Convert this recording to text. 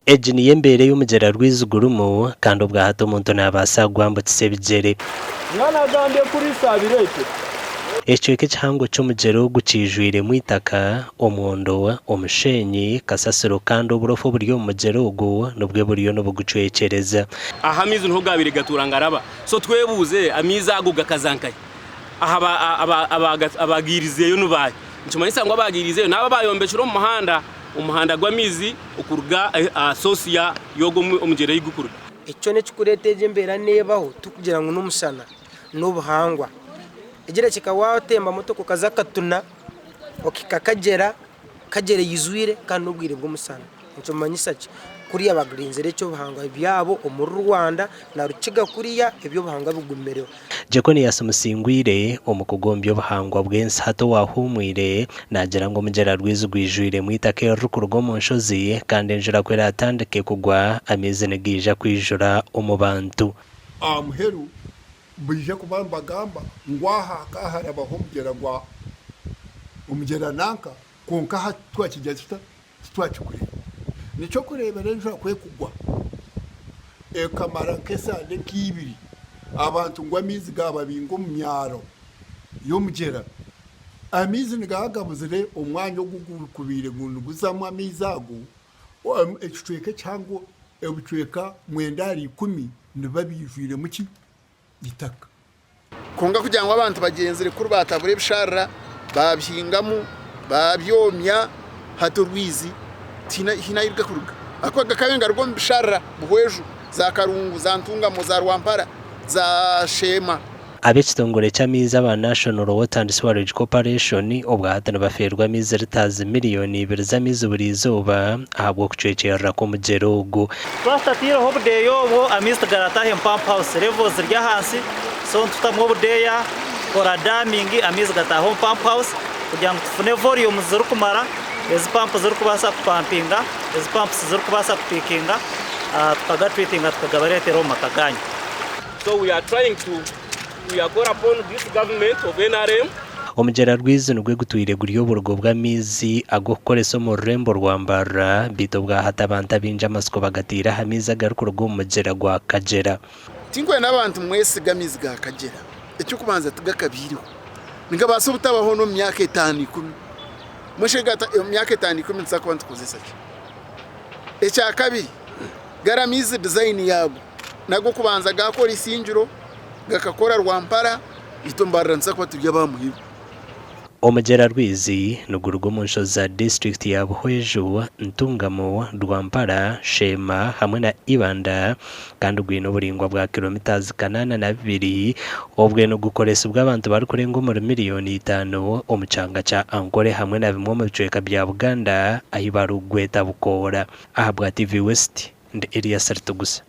Egi niyo embeera ei omugyera Rwizi gurimu kandi obwahati omuntu naabaasa kugwambukisa ebigyere. Mwana agambye kuriisa abireete. Ekicweka ekihango ky'omugyera ogu kiijwiremu eitaka, omwondo, omusheenyi, kasasiro kandi oburofa oburi omu mugyera ogu nibwo buriyo nibugucwekyereza. Aha amaizi niho gaabaire gatuura ngaraba. So twebuuze amaizi ago gakaza nkahi? Aha abaagiirizeyo ni baahi? Nikimanyisa ngu abaagiirizeyo n'abo abaayombekire omu muhanda, omuhanda gw'amaizi okuruga aha source y'ogwo omugyera ei gurikuruga. Eki kyona ekirikureeta egi embeera neebaho tikugira ngu n'omushana, n'obuhangwa. Egira kika waatemba motoka okaza Katuna okahika Kagyera, Kagyera eijwire kandi n'obwire bw'omushana. Nikimanyisa ki? Kuriya barinzire eky'obuhangwa byabo omuri Rwanda na Rukiga kuriya eby'obuhangwa bigumireho. Jeconias Musingwire, omukugu omu by'obuhangwa bw'ensi hati owaahuumwire, naagira ngu omugyera Rwizi gwijwiremu eitaka eririkuruga omu nshozi kandi enjura ku eraatandike kugwa, amaizi nigaija kwijura omu bantu. Aha muheru baija kuba nibagamba ngu aha hakaba harabaho omugyera gwa omugyera nanka kwonka hati twakigira tuta? Titwakigureeba. Nikyo kureebera enjura ku ekugwa ekamara nk'esande nk'ibiri abantu ngu amaizi gaababinga omu myaro y'omugyera. Amaizi nigaba gabuzire omwanya ogu gurikubaire ngu niguzamu amaizi ago, ekicweka ekihango ebicweka mwenda ahari ikumi nibiba biijwiremu ki? Itaka. Kwonka kugira ngu abantu bagyenzire kuri baatabura ebisharara, baabihingamu, baabyomya, hati orwizi tihaine ahu rurikuruga. Ahakuba gakaba nigaruga omu bisharara Buhweju, za Karungu, za Ntungamo, za Rwampara, za Sheema. Ab'ekitongore ky'amaizi aba National Water and Sewerage Corporation obwahati nibafeerwa amaizi litaazi miriyoni ibiri z'amaizi buri izooba ahabw'okucwekyerera kw'omugyera ogu. Twaba tutataireho obudeeya obwo amaizi tigarataahe omu pump house, levels ziri ahansi so nitutamu obudeeya tukora damming amaizi gataaha omu pump house kugira ngu tufune volumes zirikumara ezi pump zirikubaasa kupampinga, ezi pumps zirikubaasa kupiikinga tukagatreatinga tukagabareetera omu maka gaanyu. So we are trying to we are call upon this government of nrm. Omugyera Rwizi nigwo gutwire guri oburugo bw'amaizi ag'okukoresa omu rurembo rwa Mbarara beitu obwahati abantu abaingi amatsiko bagataire aha maizi agarikuruga omu mugyera gwa Kagyera. Tinkwenda abantu mwesige amaizi ga Kagyera. Eky'okubanza tigakabaireho. Nigabaasa obutabaho n'omu myaka etaano ikumi. Mbwenu shi omu myaka etaano ikumi nituza kuba nitukozesa ki? Ekyakabiri, gari amaizi design yaago n'ag'okubanza gaakora Isingiro, gakakora Rwampara, itwe Mbarara nituza kuba turi aba muheru. Omugyera Rwizi niguruga omu nshozi za disiturikiti ya Buhweju, Ntungamo, Rwampara, Sheema hamwe na Ibanda kandi gwine oburaingwa bwa kilomitazi 802 obwe nigukoresibwa abantu barikurenga omuri miriyoni itaano omu kyanga kya Ankole hamwe na bimwe omu bicweka bya Buganda ahi barikugweta Bukoora. Ahabwa TV West, ndi Elias Ritugusa.